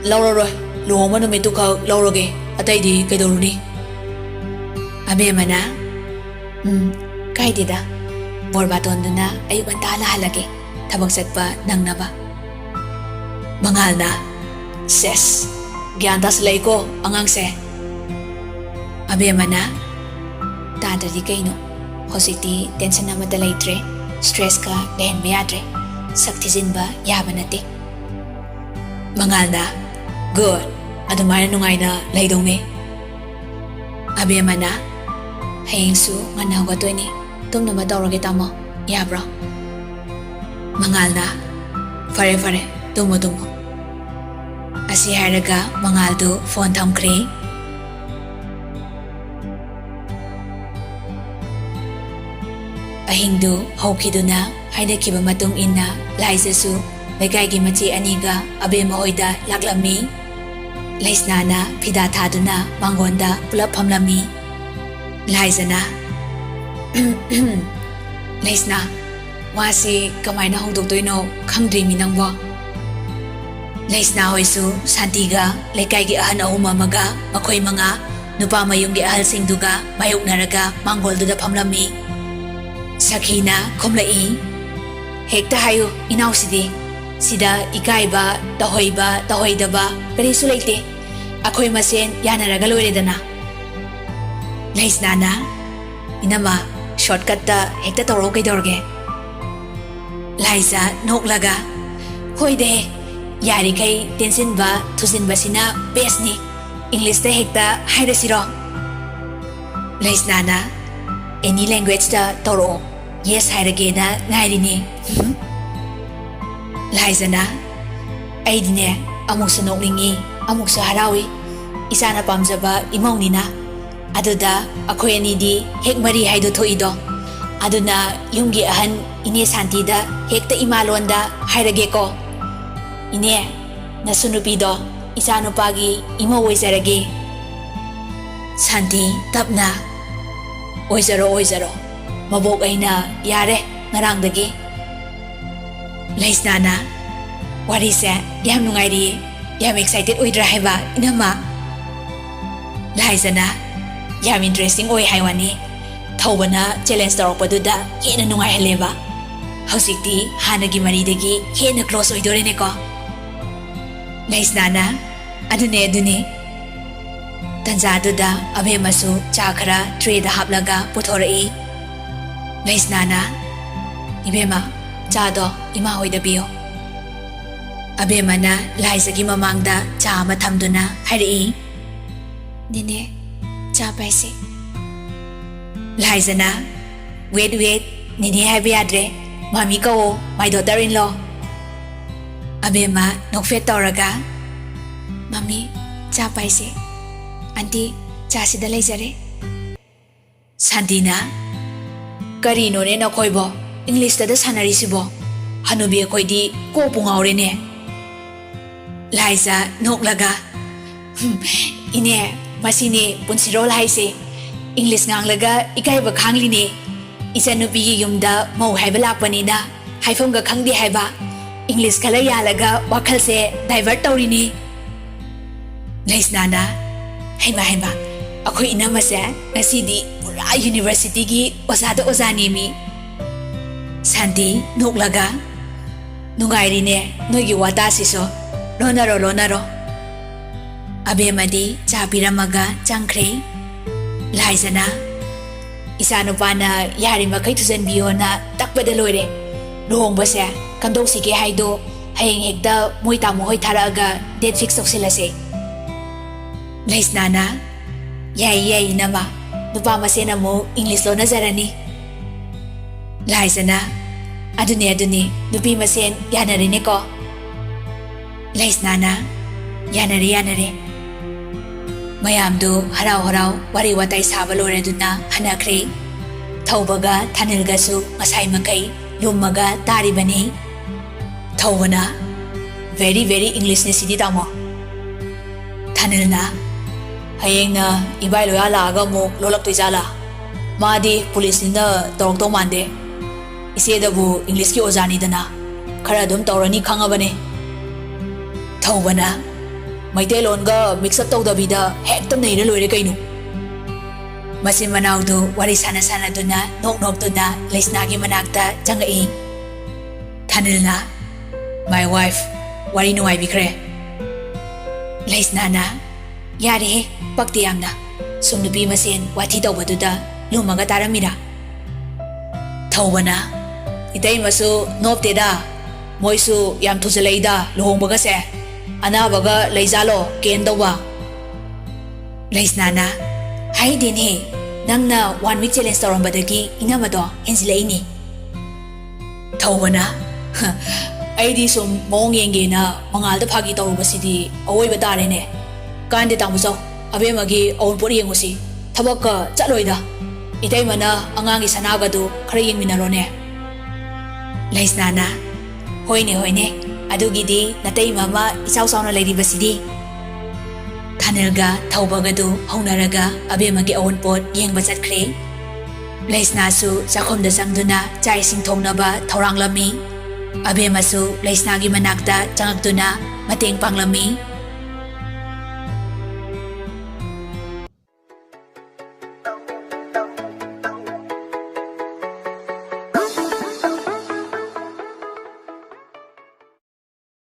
"ꯂꯧꯔꯔꯣꯏ, ꯂꯨꯍꯣꯡꯕ ꯅꯨꯃꯤꯠꯇꯨꯈꯛ ꯂꯧꯔꯒꯦ, ꯑꯇꯩꯗꯤ ꯀꯩꯗꯧꯔꯨꯅꯤ?" ꯑꯕꯦꯝꯃꯅ, "ꯎꯝ, ꯀꯥꯏꯗꯦꯗ, ꯕꯣꯔ ꯕꯥꯇꯣꯟꯗꯨꯅ ꯑꯌꯨꯛ ꯉꯟꯇꯥ ꯂꯥꯛꯍꯜꯂꯒꯦ, ꯊꯕꯛ ꯆꯠꯄ ꯅꯪꯅꯕ꯫" ꯃꯉꯥꯜꯅ, "ꯁꯦꯁ, ꯒ꯭ꯌꯥꯟ ꯇꯥꯁꯜꯂꯛꯏꯀꯣ ꯑꯉꯥꯡꯁꯦ꯫" ꯑꯕꯦꯝꯃꯅ, "ꯇꯥꯗ꯭ꯔꯗꯤ ꯀꯩꯅꯣ, ꯍꯧꯖꯤꯛꯇꯤ ꯇꯦꯟꯁꯟ ꯑꯃꯠꯇ ꯂꯩꯇ꯭ꯔꯦ, ꯁ꯭ꯇ꯭ꯔꯦꯁꯀ ꯂꯩꯍꯟꯕ ꯌꯥꯗ꯭ꯔꯦ, ꯁꯛ ꯊꯤꯖꯤꯟꯕ ꯌꯥꯕ ꯅꯠꯇꯦ꯫" ꯃꯉꯥꯜꯅ, "ꯒꯨꯗ, ꯑꯗꯨꯃꯥꯏꯅ ꯅꯨꯡꯉꯥꯏꯅ ꯂꯩꯗꯧꯅꯦ꯫" ꯑꯕꯦꯝꯃꯅ, "ꯍꯌꯦꯡꯁꯨ ꯉꯟꯅ ꯍꯧꯒꯠꯇꯣꯏꯅꯤ, ꯇꯨꯝꯅꯕ ꯇꯧꯔꯒꯦ ꯇꯥꯃꯣ, ꯌꯥꯕ꯭ꯔꯣ?" ꯃꯉꯥꯜꯅ, "ꯐꯔꯦ ꯐꯔꯦ, ꯇꯨꯝꯃꯣ ꯇꯨꯝꯃꯣ꯫" ꯑꯁꯤ ꯍꯥꯏꯔꯒ ꯃꯉꯥꯜꯗꯨ ꯐꯣꯟ ꯊꯝꯈ꯭ꯔꯦ꯫ ꯑꯍꯤꯡꯗꯨ ꯍꯧꯈꯤꯗꯨꯅ ꯍꯥꯏꯅꯈꯤꯕ ꯃꯇꯨꯡ ꯏꯟꯅ ꯂꯥꯏꯖꯁꯨ ꯂꯩꯀꯥꯏꯒꯤ ꯃꯆꯦ ꯑꯅꯤꯒ ꯑꯕꯦꯝꯃ ꯍꯣꯏꯗ ꯂꯥꯛꯂꯝꯃꯤ꯫ ꯂꯩꯁꯅꯥꯅ ꯐꯤꯗꯥ ꯊꯥꯗꯨꯅ ꯃꯥꯡꯒꯣꯟꯗ ꯄꯨꯂꯞ ꯐꯝꯂꯝꯃꯤ꯫ ꯂꯥꯏꯖꯅ, "ꯂꯩꯁꯅꯥ, ꯋꯥꯁꯤ ꯀꯃꯥꯏꯅ ꯍꯧꯗꯣꯛꯇꯣꯏꯅꯣ ꯈꯪꯗ꯭ꯔꯤꯃꯤ ꯅꯪꯕꯣ꯫" ꯂꯩꯁꯅꯥ ꯍꯣꯏꯁꯨ ꯁꯥꯟꯇꯤꯒ ꯂꯩꯀꯥꯏꯒꯤ ꯑꯍꯟ ꯑꯍꯨꯝ ꯑꯃꯒ ꯃꯈꯣꯏ ꯃꯉꯥ ꯅꯨꯄꯥ ꯃꯌꯨꯝꯒꯤ ꯑꯍꯜꯁꯤꯡꯗꯨꯒ ꯃꯥꯌꯣꯛꯅꯔꯒ ꯃꯥꯡꯒꯣꯜꯗꯨꯗ ꯐꯝꯂꯝꯃꯤ꯫ ꯁꯈꯤꯅ ꯈꯨꯝꯂꯛꯏ, "ꯍꯦꯛꯇ ꯍꯥꯏꯌꯨ ꯏꯅꯥꯎꯁꯤꯗꯤ, ꯁꯤꯗ ꯏꯀꯥꯏꯕ, ꯇꯧꯍꯩꯕ, ꯇꯧꯍꯩꯗꯕ ꯀꯔꯤꯁꯨ ꯂꯩꯇꯦ꯫ ꯑꯩꯈꯣꯏ ꯃꯁꯦꯟ ꯌꯥꯅꯔꯒ ꯂꯣꯏꯔꯦꯗꯅ꯫" ꯂꯩꯁꯅꯥꯅ, "ꯏꯅꯝꯃ, shortcutꯇ ꯍꯦꯛꯇ ꯇꯧꯔꯛꯑꯣ, ꯀꯩꯗꯧꯔꯒꯦ?" ꯂꯥꯏꯖ ꯅꯣꯛꯂꯒ, "ꯍꯣꯏꯗꯦ, ꯌꯥꯔꯤꯈꯩ ꯇꯦꯟꯁꯤꯟꯕ ꯊꯨꯖꯤꯟꯕꯁꯤꯅ bestꯅꯤ꯫ Englishꯇ ꯍꯦꯛꯇ ꯍꯥꯏꯔꯁꯤꯔꯣ?" ꯂꯩꯁꯅꯥꯅ, "Any languageꯇ ꯇꯧꯔꯛꯑꯣ, yes ꯍꯥꯏꯔꯒꯦꯅ ꯉꯥꯏꯔꯤꯅꯤ꯫" ꯂꯥꯏꯖꯅ, "ꯑꯩꯗꯤꯅꯦ, ꯑꯃꯨꯛꯁꯨ ꯅꯣꯛꯅꯤꯡꯉꯤ, ꯑꯃꯨꯛꯁꯨ ꯍꯔꯥꯎꯏ꯫ ꯏꯆꯥꯅ ꯄꯥꯝꯖꯕ ꯏꯃꯧꯅꯤꯅ꯫ ꯑꯗꯨꯗ ꯑꯩꯈꯣꯏ ꯑꯅꯤꯗꯤ ꯍꯦꯛ ꯃꯔꯤ ꯍꯥꯏꯗꯣ ꯊꯣꯛꯏꯗꯣ꯫ ꯑꯗꯨꯅ ꯌꯨꯝꯒꯤ ꯑꯍꯟ ꯏꯅꯦ ꯁꯥꯟꯇꯤꯗ ꯍꯦꯛꯇ ꯏꯃꯥ ꯂꯣꯟꯗ ꯍꯥꯏꯔꯒꯦꯀꯣ꯫ ꯏꯅꯦ, ꯅꯁꯨ ꯅꯨꯄꯤꯗꯣ ꯏꯆꯥ ꯅꯨꯄꯥꯒꯤ ꯏꯃꯧ ꯑꯣꯏꯖꯔꯒꯦ꯫" ꯁꯥꯟꯇꯤ ꯇꯞꯅ, "ꯑꯣꯏꯖꯔꯣ, ꯑꯣꯏꯖꯔꯣ꯫ ꯃꯕꯣꯛ ꯑꯩꯅ ꯌꯥꯔꯦ ꯉꯔꯥꯡꯗꯒꯤ꯫" ꯂꯩꯁꯅꯥꯅ, "ꯋꯥꯔꯤꯁꯦ ꯌꯥꯝ ꯅꯨꯡꯉꯥꯏꯔꯤꯌꯦ꯫ ꯌꯥꯝ excited ꯑꯣꯏꯗ꯭ꯔꯥ ꯍꯥꯏꯕ, ꯏꯅꯝꯃ?" ꯂꯥꯏꯖꯅ, "ꯌꯥꯝ interesting ꯑꯣꯏ ꯍꯥꯏ ꯋꯥꯅꯤ꯫ ꯊꯧꯕꯅ challenge ꯇꯧꯔꯛꯄꯗꯨꯗ ꯍꯦꯟꯅ ꯅꯨꯡꯉꯥꯏꯍꯜꯂꯦꯕ꯫ ꯍꯧꯖꯤꯛꯇꯤ ꯍꯥꯟꯅꯒꯤ ꯃꯔꯤꯗꯒꯤ ꯍꯦꯟꯅ close ꯑꯣꯏꯗꯣꯔꯦꯅꯦꯀꯣ꯫" ꯂꯩꯁꯅꯥꯅ, "ꯑꯗꯨꯅꯦ, ꯑꯗꯨꯅꯦ꯫" ꯇꯟꯖꯥꯗꯨꯗ ꯑꯕꯦꯝꯃꯁꯨ ꯆꯥ ꯈꯔ trayꯗ ꯍꯥꯞꯂꯒ ꯄꯨꯊꯣꯔꯛꯏ꯫ ꯂꯩꯁꯅꯥꯅ, "ꯏꯕꯦꯝꯃ, ꯆꯥꯗꯣ ꯏꯃꯥ ꯍꯣꯏꯗ ꯄꯤꯌꯣ꯫" ꯑꯕꯦꯝꯃꯅ ꯂꯥꯏꯖꯒꯤ ꯃꯃꯥꯡꯗ ꯆꯥ ꯑꯃ ꯊꯝꯗꯨꯅ ꯍꯥꯏꯔꯛꯏ, "ꯅꯦꯅꯦ, ꯆꯥ ꯄꯥꯏꯁꯦ꯫" ꯂꯥꯏꯖꯅ, "Wait, wait, ꯅꯦꯅꯦ ꯍꯥꯏꯕ ꯌꯥꯗ꯭ꯔꯦ, ꯃꯥꯃꯤ ꯀꯧꯑꯣ, my daughter in law꯫" ꯑꯕꯦꯝꯃ ꯅꯣꯛꯐꯦꯠ ꯇꯧꯔꯒ, "ꯃꯥꯃꯤ, ꯆꯥ ꯄꯥꯏꯁꯦ꯫ ꯑꯟꯇꯤ, ꯆꯥꯁꯤꯗ ꯂꯩꯖꯔꯦ꯫" ꯁꯥꯟꯇꯤꯅ, "ꯀꯔꯤꯅꯣꯅꯦ ꯅꯈꯣꯏꯕꯣ, Englishꯇꯗ ꯁꯥꯟꯅꯔꯤꯁꯤꯕꯣ? ꯍꯅꯨꯕꯤ ꯑꯩꯈꯣꯏꯗꯤ ꯀꯣꯛꯄꯨ ꯉꯥꯎꯔꯦꯅꯦ꯫" ꯂꯥꯏꯖ ꯅꯣꯛꯂꯒ, "ꯍꯨꯝ, ꯏꯅꯦ, ꯃꯁꯤꯅꯦ ꯄꯨꯟꯁꯤꯔꯣꯜ ꯍꯥꯏꯁꯦ꯫ English ꯉꯥꯡꯂꯒ ꯏꯀꯥꯏꯕ ꯈꯥꯡꯂꯤꯅꯦ꯫ ꯏꯆꯟꯅꯨꯄꯤꯒꯤ ꯌꯨꯝꯗ ꯃꯧ ꯍꯥꯏꯕ ꯂꯥꯛꯄꯅꯤꯅ ꯍꯥꯏꯐꯝꯒ ꯈꯪꯗꯦ ꯍꯥꯏꯕ꯫ English ꯈꯔ ꯌꯥꯜꯂꯒ ꯋꯥꯈꯜꯁꯦ divert ꯇꯧꯔꯤꯅꯤ꯫" ꯂꯩꯁꯅꯥꯅ, "ꯍꯩꯃ, ꯍꯩꯃ, ꯑꯩꯈꯣꯏ ꯏꯅꯝꯃꯁꯦ ꯉꯁꯤꯗꯤ ꯄꯨꯔꯥ universityꯒꯤ ꯑꯣꯖꯥꯗ ꯑꯣꯖꯥꯅꯦꯃꯤ꯫" ꯁꯥꯟꯇꯤ ꯅꯣꯛꯂꯒ, "ꯅꯨꯡꯉꯥꯏꯔꯤꯅꯦ ꯅꯣꯏꯒꯤ ꯋꯥꯇꯥꯁꯤꯁꯨ꯫ ꯂꯣꯟꯅꯔꯣ, ꯂꯣꯟꯅꯔꯣ꯫" ꯑꯕꯦꯝꯃꯗꯤ ꯆꯥ ꯄꯤꯔꯝꯃꯒ ꯆꯪꯈ꯭ꯔꯦ꯫ ꯂꯥꯏꯖꯅ, "ꯏꯆꯥ ꯅꯨꯄꯥꯅ ꯌꯥꯔꯤꯃꯈꯩ ꯊꯨꯖꯟꯕꯤꯌꯣꯅ ꯇꯛꯄꯗ ꯂꯣꯏꯔꯦ꯫ ꯂꯨꯍꯣꯡꯕꯁꯦ ꯀꯝꯗꯧꯁꯤꯒꯦ ꯍꯥꯏꯗꯣ ꯍꯌꯦꯡ ꯍꯦꯛꯇ ꯃꯣꯏ ꯇꯥꯃꯣ ꯍꯣꯏ ꯊꯥꯔꯛꯑꯒ date fix ꯇꯧꯁꯤꯜꯂꯁꯦ꯫" ꯂꯩꯁꯅꯥꯅ, "ꯌꯥꯏ ꯌꯥꯏ ꯏꯅꯝꯃ, ꯅꯨꯄꯥ ꯃꯁꯦꯟ ꯑꯃꯨꯛ English ꯂꯣꯟꯅꯖꯔꯅꯤ꯫" ꯂꯥꯏꯖꯅ, "ꯑꯗꯨꯅꯦ ꯑꯗꯨꯅꯦ, ꯅꯨꯄꯤ ꯃꯁꯦꯟ ꯌꯥꯅꯔꯦꯅꯦꯀꯣ꯫" ꯂꯩꯁꯅꯥꯅ, "ꯌꯥꯅꯔꯦ ꯌꯥꯅꯔꯦ꯫" ꯃꯌꯥꯝꯗꯨ ꯍꯔꯥꯎ ꯍꯔꯥꯎ ꯋꯥꯔꯤ ꯋꯥꯇꯥꯏ ꯁꯥꯕ ꯂꯣꯏꯔꯗꯨꯅ ꯍꯟꯅꯈ꯭ꯔꯦ꯫ ꯊꯧꯕꯒ ꯊꯥꯅꯤꯜꯒꯁꯨ ꯉꯁꯥꯏ ꯃꯈꯩ ꯂꯨꯝꯃꯒ ꯇꯥꯔꯤꯕꯅꯤ꯫ ꯊꯧꯕꯅ, "Very very English ꯅꯦ ꯁꯤꯗꯤ ꯇꯥꯃꯣ꯫" ꯊꯥꯅꯤꯜꯅ, "ꯍꯌꯦꯡꯅ ꯏꯕꯥꯏ ꯂꯣꯌꯥ ꯂꯥꯛꯑꯒ ꯑꯃꯨꯛ ꯂꯣꯜꯂꯛꯇꯣꯏ ꯖꯥꯠꯂꯥ? ꯃꯥꯗꯤ ꯄꯨꯂꯤꯁꯅꯤꯅ ꯇꯧꯔꯛꯇꯧ ꯃꯥꯟꯗꯦ꯫ ꯏꯆꯦꯗꯕꯨ English ꯀꯤ ꯑꯣꯖꯥꯅꯤꯗꯅ, ꯈꯔ ꯑꯗꯨꯝ ꯇꯧꯔꯅꯤ ꯈꯪꯉꯕꯅꯦ꯫" ꯊꯧꯕꯅ, "ꯃꯩꯇꯩꯂꯣꯟꯒ mix up ꯇꯧꯗꯕꯤꯗ ꯍꯦꯛꯇ ꯅꯩꯔ ꯂꯣꯏꯔꯦ ꯀꯩꯅꯣ꯫" ꯃꯆꯤꯟ ꯃꯅꯥꯎꯗꯨ ꯋꯥꯔꯤ ꯁꯥꯟꯅ ꯁꯥꯟꯅꯗꯨꯅ ꯅꯣꯛ ꯅꯣꯛꯇꯨꯅ ꯂꯩꯁꯅꯥꯒꯤ ꯃꯅꯥꯛꯇ ꯆꯪꯉꯛꯏ꯫ ꯊꯥꯅꯤꯜꯅ, "My wife, ꯋꯥꯔꯤ ꯅꯨꯡꯉꯥꯏꯕꯤꯈ꯭ꯔꯦ꯫" ꯂꯩꯁꯅꯥꯅ, "ꯌꯥꯔꯦꯍꯦ, ꯄꯛꯇꯦ ꯌꯥꯝꯅ꯫ ꯁꯨꯝ ꯅꯨꯄꯤ ꯃꯁꯦꯟ ꯋꯥꯊꯤ ꯇꯧꯕꯗꯨꯗ ꯂꯨꯝꯃꯒ ꯇꯥꯔꯝꯃꯤꯔꯥ?" ꯊꯧꯕꯅ, "ꯏꯇꯩꯃꯁꯨ ꯅꯣꯞꯇꯦꯗ, ꯃꯣꯏꯁꯨ ꯌꯥꯝ ꯊꯨꯖꯜꯂꯛꯏꯗ ꯂꯨꯍꯣꯡꯕꯒꯁꯦ꯫ ꯑꯅꯥꯕꯒ ꯂꯩꯖꯥꯠꯂꯣ ꯀꯦꯟ ꯇꯧꯕ?" ꯂꯩꯁꯅꯥꯅ, "ꯍꯥꯏꯗꯦꯅꯦ, ꯅꯪꯅ one week challenge ꯇꯧꯔꯝꯕꯗꯒꯤ ꯏꯅꯝꯃꯗꯣ ꯍꯦꯟꯖꯤꯜꯂꯛꯏꯅꯦ꯫" ꯊꯧꯕꯅ, "ꯑꯩꯗꯤ ꯁꯨꯝ ꯃꯑꯣꯡ ꯌꯦꯡꯒꯦꯅ ꯃꯉꯥꯜꯗ ꯐꯥꯒꯤ ꯇꯧꯔꯨꯕꯁꯤꯗꯤ ꯑꯋꯣꯏꯕ ꯇꯥꯔꯦꯅꯦ꯫ ꯀꯥꯟꯗꯦ ꯇꯥꯃꯣ, ꯆꯧ, ꯑꯕꯦꯝꯃꯒꯤ ꯑꯋꯨꯟꯄꯣꯠ ꯌꯦꯡꯉꯨꯁꯤ꯫ ꯊꯕꯛꯀ ꯆꯠꯂꯣꯏꯗ꯫ ꯏꯇꯩꯃꯅ ꯑꯉꯥꯡꯒꯤ ꯁꯅꯥꯒꯗꯨ ꯈꯔ ꯌꯦꯡꯃꯤꯟꯅꯔꯣꯅꯦ꯫" ꯂꯩꯁꯅꯥꯅ, "ꯍꯣꯏꯅꯦ ꯍꯣꯏꯅꯦ, ꯑꯗꯨꯒꯤꯗꯤ ꯅꯇꯩꯃ ꯑꯃ ꯏꯆꯥꯎ ꯆꯥꯎꯅ ꯂꯩꯔꯤꯕꯁꯤꯗꯤ꯫" ꯊꯥꯅꯤꯜꯒ ꯊꯧꯕꯒꯗꯨ ꯍꯧꯅꯔꯒ ꯑꯕꯦꯝꯃꯒꯤ ꯑꯋꯨꯟꯄꯣꯠ ꯌꯦꯡꯕ ꯆꯠꯈ꯭ꯔꯦ꯫ ꯂꯩꯁꯅꯥꯁꯨ ꯆꯥꯛꯈꯨꯝꯗ ꯆꯪꯗꯨꯅ ꯆꯥꯛ ꯏꯁꯤꯡ ꯊꯣꯡꯅꯕ ꯊꯧꯔꯥꯡꯂꯝꯃꯤ꯫ ꯑꯕꯦꯝꯃꯁꯨ ꯂꯩꯁꯅꯥꯒꯤ ꯃꯅꯥꯛꯇ ꯆꯪꯉꯛꯇꯨꯅ ꯃꯇꯦꯡ ꯄꯥꯡꯂꯝꯃꯤ꯫